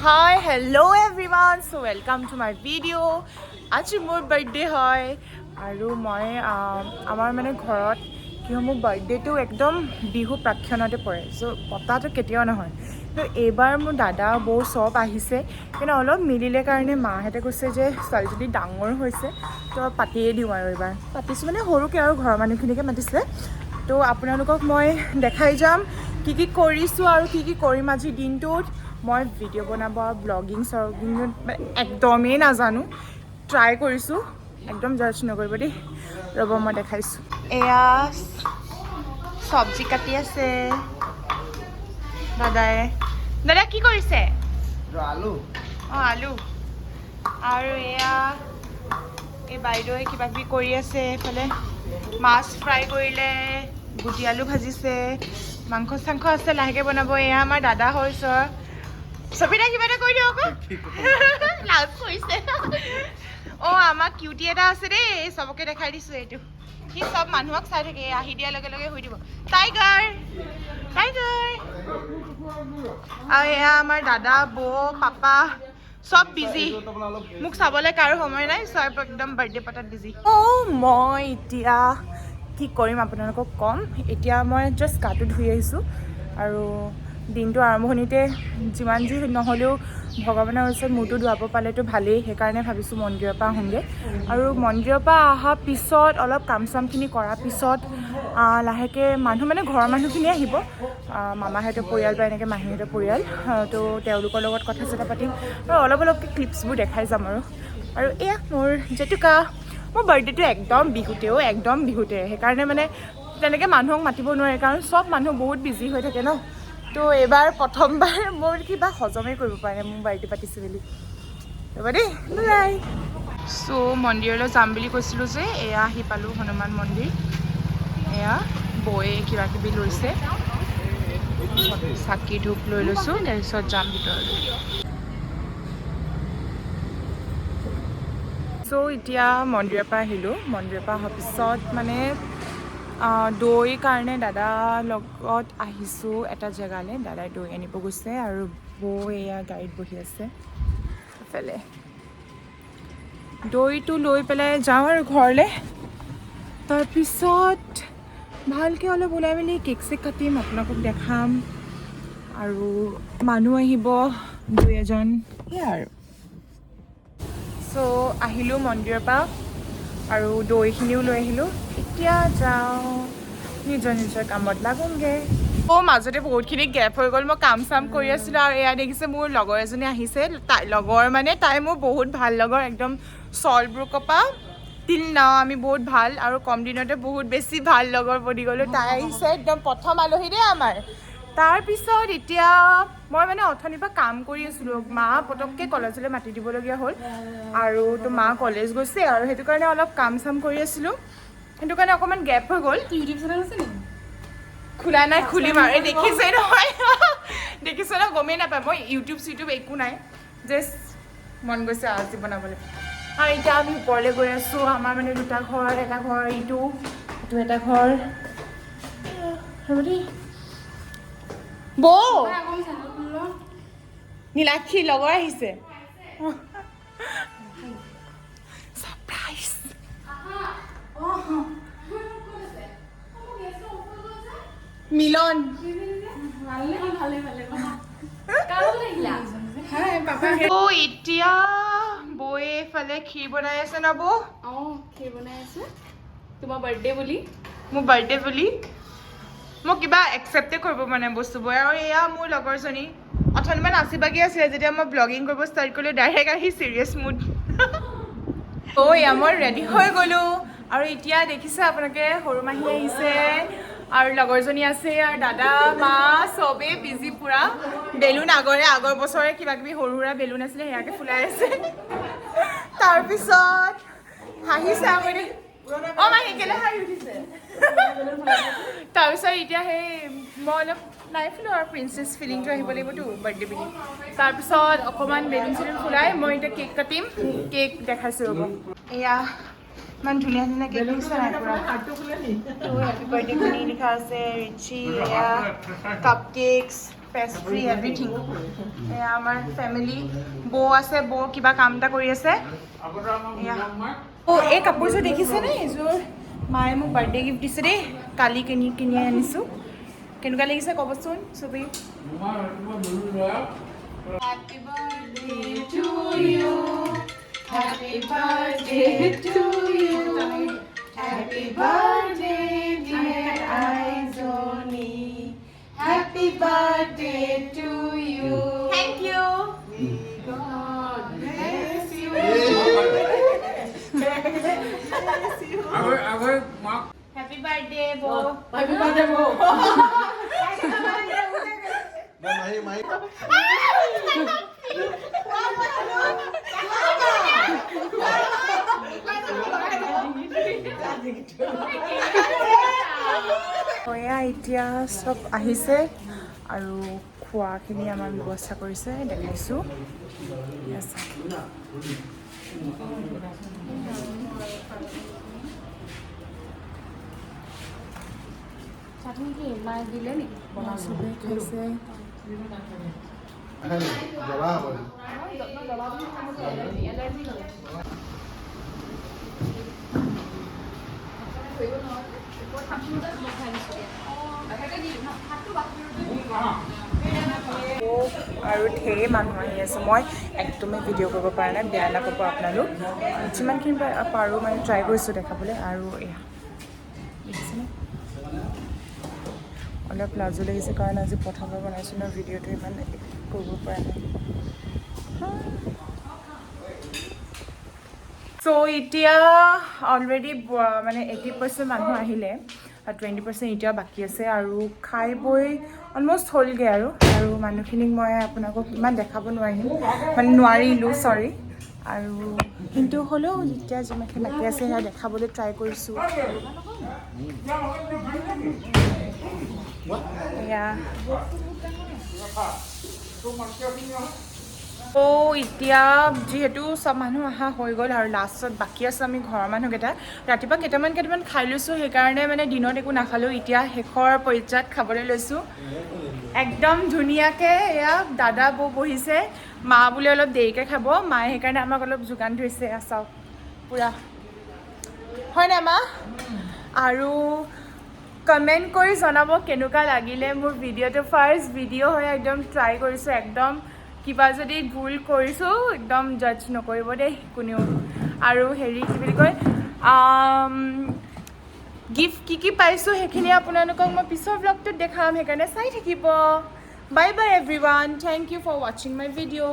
Hi, hello everyone, so welcome to my video. আজি মোৰ birthday হয় আৰু মই আমাৰ মানে ঘৰত কি হয়, মোৰ বাৰ্থডেটো একদম বিহু প্ৰাক্ষণতে পৰে। চ' পতাটো কেতিয়াও নহয়। তো এইবাৰ মোৰ দাদা, বৌ চব আহিছে, কিন্তু অলপ মিলিলে কাৰণে মাহঁতে কৈছে যে ছোৱালীজনী ডাঙৰ হৈছে, তো পাতিয়ে দিওঁ। আৰু এইবাৰ পাতিছোঁ, মানে সৰুকৈ আৰু ঘৰৰ মানুহখিনিকে মাতিছিলে। তো আপোনালোকক মই দেখাই যাম কি কি কৰিছোঁ আৰু কি কি কৰিম আজিৰ দিনটোত। মই ভিডিঅ' বনাব, ব্লগিং চগিং মানে একদমেই নাজানো, ট্ৰাই কৰিছোঁ। একদম জাজ নকৰিব দেই। ৰ'ব, মই দেখাইছোঁ। এয়া চব্জি কাটি আছে দাদাই। দাদা, কি কৰিছে? আলু। অঁ, আলু। আৰু এয়া এই বাইদেৱে কিবা কিবি কৰি আছে। এইফালে মাছ ফ্ৰাই কৰিলে, গুটি আলু ভাজিছে, মাংস চাংস আছে, লাহেকৈ বনাব। এয়া আমাৰ দাদা হয় ছাৰ। চবিতা, কিবা এটা কৈ দিয়ক আকৌ, লাজ কৰিছে। অঁ, আমাৰ কিউটি এটা আছে দেই, চবকে দেখাই দিছোঁ। এইটো সি চব মানুহক চাই থাকে, আহি দিয়াৰ লগে লগে শুই দিব। Tiger, tiger. আৰু এয়া আমাৰ দাদা, বৌ, পাপা চব বিজি। মোক চাবলৈ কাৰো সময় নাই, চব একদম বাৰ্থডে পাতাত বিজি। অ', মই এতিয়া কি কৰিম আপোনালোকক ক'ম। এতিয়া মই জাষ্ট গাটো ধুই আহিছোঁ আৰু দিনটো আৰম্ভণিতে যিমান যি নহ'লেও ভগৱানৰ ওচৰত মূৰটো ধুৱাব পালেতো ভালেই। সেইকাৰণে ভাবিছোঁ মন্দিৰৰ পৰা আহোঁগৈ। আৰু মন্দিৰৰ পৰা অহাৰ পিছত অলপ কাম চামখিনি কৰাৰ পিছত লাহেকৈ মানুহ, মানে ঘৰৰ মানুহখিনি আহিব, মামাহঁতৰ পৰিয়াল বা এনেকৈ মাহীহঁতৰ পৰিয়াল। তো তেওঁলোকৰ লগত কথা চথা পাতিম আৰু অলপ অলপকৈ ক্লিপছবোৰ দেখাই যাম। আৰু এয়া মোৰ জেতুকা। মোৰ বাৰ্থডেটো একদম বিহুতেও, একদম বিহুতে, সেইকাৰণে মানে তেনেকৈ মানুহক মাতিব নোৱাৰে, কাৰণ চব মানুহ বহুত বিজি হৈ থাকে ন। তো এইবাৰ প্ৰথমবাৰ মোৰ কিবা হজমেই কৰিব পৰা নাই মোৰ বাৰ্থডে পাতিছোঁ বুলি। ৰ'বা দেই, বাই। চ' মন্দিৰলৈ যাম বুলি কৈছিলোঁ যে, এয়া আহি পালোঁ হনুমান মন্দিৰ। এয়া বৌয়ে কিবা কিবি লৈছে, চাকি ধূপ লৈ লৈছোঁ, তাৰপিছত যাম ভিতৰলৈ। চ' এতিয়া মন্দিৰৰ পৰা আহিলোঁ। মন্দিৰৰ পৰা অহাৰ পিছত মানে দৈ কাৰণে দাদা লগত আহিছোঁ এটা জেগালৈ। দাদাই দৈ আনিব গৈছে আৰু বৌ এয়া গাড়ীত বহি আছে। এফালে দৈটো লৈ পেলাই যাওঁ আৰু ঘৰলৈ। তাৰপিছত ভালকৈ অলপ ওলাই মেলি কেক চেক কাটিম, আপোনালোকক দেখাম আৰু মানুহ আহিব দুই এজন, সেয়াই আৰু। চ' আহিলোঁ মন্দিৰৰ পৰা আৰু দৈখিনিও লৈ আহিলোঁ। এতিয়া যাওঁ, নিজৰ নিজৰ কামত লাগোঁগৈ। অ', মাজতে বহুতখিনি গেপ হৈ গ'ল, মই কাম চাম কৰি আছিলোঁ। আৰু এয়া দেখিছে, মোৰ লগৰ এজনী আহিছে। তাই লগৰ মানে তাই মোৰ বহুত ভাল লগৰ, একদম চলব্ৰুকৰ পৰা টিল নাও আমি বহুত ভাল আৰু কম দিনতে বহুত বেছি ভাল লগৰ বনি গ'লোঁ। তাই আহিছে, একদম প্ৰথম আলহী দেই আমাৰ। তাৰপিছত এতিয়া মই মানে অথনিৰ পৰা কাম কৰি আছিলোঁ। মা পটককৈ কলেজলৈ মাতি দিবলগীয়া হ'ল আৰু তো মা কলেজ গৈছে আৰু সেইটো কাৰণে অলপ কাম চাম কৰি আছিলোঁ, সেইটো কাৰণে অকণমান গেপ হৈ গ'ল। ইউটিউব চেনেল আছে নেকি? খোলা নাই, খুলিম আৰু। এই দেখিছে নহয়, দেখিছে ন, গমেই নাপায়। মই ইউটিউব চিউটিউব একো নাই, জাষ্ট মন গৈছে আজি বনাবলৈ। আৰু এতিয়া আমি ওপৰলৈ গৈ আছোঁ। আমাৰ মানে দুটা ঘৰ, এটা ঘৰ ইটো, ইটো এটা ঘৰ। হ'ব দেই। বৌ, নীলাক্ষী লগৰ আহিছে, ছাৰপ্ৰাইজ। মিলন। ভালে ভালে। অ', এতিয়া বৌয়ে এইফালে ক্ষীৰ বনাই আছে ন বৌ? অঁ, ক্ষীৰ বনাই আছো তোমাৰ বাৰ্থডে বুলি। মোৰ বাৰ্থডে বুলি মোক কিবা একচেপ্টে কৰিব মানে বস্তুবোৰ। আৰু এয়া মোৰ লগৰজনী, অথনিমান নাচি বাগি আছিলে, যেতিয়া মই ব্লগিং কৰিব ষ্টাৰ্ট কৰিলোঁ, ডাইৰেক্ট আহি চিৰিয়াছ মুড। অ', এয়া মই ৰেডি হৈ গ'লোঁ। আৰু এতিয়া দেখিছে আপোনালোকে, সৰু মাহী আহিছে আৰু লগৰজনী আছে আৰু দাদা, মা চবেই বিজি পূৰা। বেলুন আগৰে, আগৰ বছৰে কিবা কিবি সৰু সুৰা বেলুন আছিলে, সেয়াকে ফুলাই আছে। তাৰপিছত হাঁহিছে আকৌ দেই। অ' মাহী, কেলে হাঁহি উঠিছে? তাৰপিছত এতিয়া সেই মই অলপ নাই ফুলো আৰু প্ৰিন্সেছ ফিলিংটো আহিব লাগিবতো বাৰ্থডে বুলি। তাৰপিছত অকণমান বেলুন চেলুন ফুলাই মই এতিয়া কেক কাটিম। কেক দেখাইছোঁ ৰ'ব। এয়া ইমান ধুনীয়া ধুনীয়া কেক দেখিছে নাই পুৰা? হেপী বাৰ্থডে শুনি লিখা আছে, ৰিচি। এয়া কাপ কেকছ। Pastry, everything. এয়া আমাৰ ফেমিলি, বৌ আছে, বৌ কিবা কাম এটা কৰি আছে। এয়া অ' এই কাপোৰযোৰ দেখিছেনে? এইযোৰ মায়ে মোক বাৰ্থডে গিফ্ট দিছে দেই, কালি কিনি কিনি আনিছোঁ। কেনেকুৱা লাগিছে ক'বচোন চবেই। Happy birthday to you. Happy birthday to you. Happy birthday, dear Aizoni. Happy birthday to you. Thank you. May God bless you. Bless you. Happy birthday, Bo. Happy birthday, বৌ। মাহি মাহি। এয়া এতিয়া চব আহিছে আৰু খোৱাখিনি আমাৰ ব্যৱস্থা কৰিছে, দেখাইছোঁ। এয়া চাওক। চাটনি কি মায়ে দিলে নেকি? চবেই খাইছে। জ্বলা হ'ব। এলাৰ্জি হ'লে। আৰু ঢেৰ মানুহ আহি আছে। মই একদমেই ভিডিঅ' কৰিব পৰা নাই, বেয়া নাপাব আপোনালোক। যিমানখিনি পাৰোঁ মানে ট্ৰাই কৰিছোঁ দেখাবলৈ। আৰু এয়া দেখিছেনে, অলপ লাজো লাগিছে, কাৰণ আজি প্ৰথমবাৰ বনাইছোঁ ন ভিডিঅ'টো, ইমান কৰিব পৰা নাই। চ' এতিয়া অলৰেডি মানে 80% মানুহ আহিলে, 20% এতিয়াও বাকী আছে আৰু খাই বৈ অলমষ্ট হ'লগৈ। আৰু মানুহখিনিক মই আপোনালোকক ইমান দেখাব নোৱাৰিম, মানে নোৱাৰিলোঁ, চৰি। আৰু কিন্তু হ'লেও যেতিয়া যিমানখিনি বাকী আছে সেয়া দেখাবলৈ ট্ৰাই কৰিছোঁ। এয়া ত' এতিয়া যিহেতু চব মানুহ অহা হৈ গ'ল আৰু লাষ্টত বাকী আছে আমি ঘৰৰ মানুহকেইটা। ৰাতিপুৱা কেইটামান কেইটামান খাই লৈছোঁ, সেইকাৰণে মানে দিনত একো নাখালোঁ। এতিয়া শেষৰ পৰ্যায়ত খাবলৈ লৈছোঁ একদম ধুনীয়াকৈ। এয়া দাদা বৌ বহিছে, মা বোলে অলপ দেৰিকৈ খাব, মায়ে সেইকাৰণে আমাক অলপ যোগান ধৰিছে। এয়া চাওক পূৰা, হয় নাই মা? আৰু কমেণ্ট কৰি জনাব কেনেকুৱা লাগিলে মোৰ ভিডিঅ'টো। ফাৰ্ষ্ট ভিডিঅ' হয়, একদম ট্ৰাই কৰিছোঁ, একদম কিবা যদি ভুল কৰিছোঁ একদম জাজ নকৰিব দেই কোনেও। আৰু হেৰি কি বুলি কয়, গিফ্ট কি কি পাইছোঁ সেইখিনি আপোনালোকক মই পিছৰ ব্লগটোত দেখাম, সেইকাৰণে চাই থাকিব। Bye bye everyone, thank you for watching my video.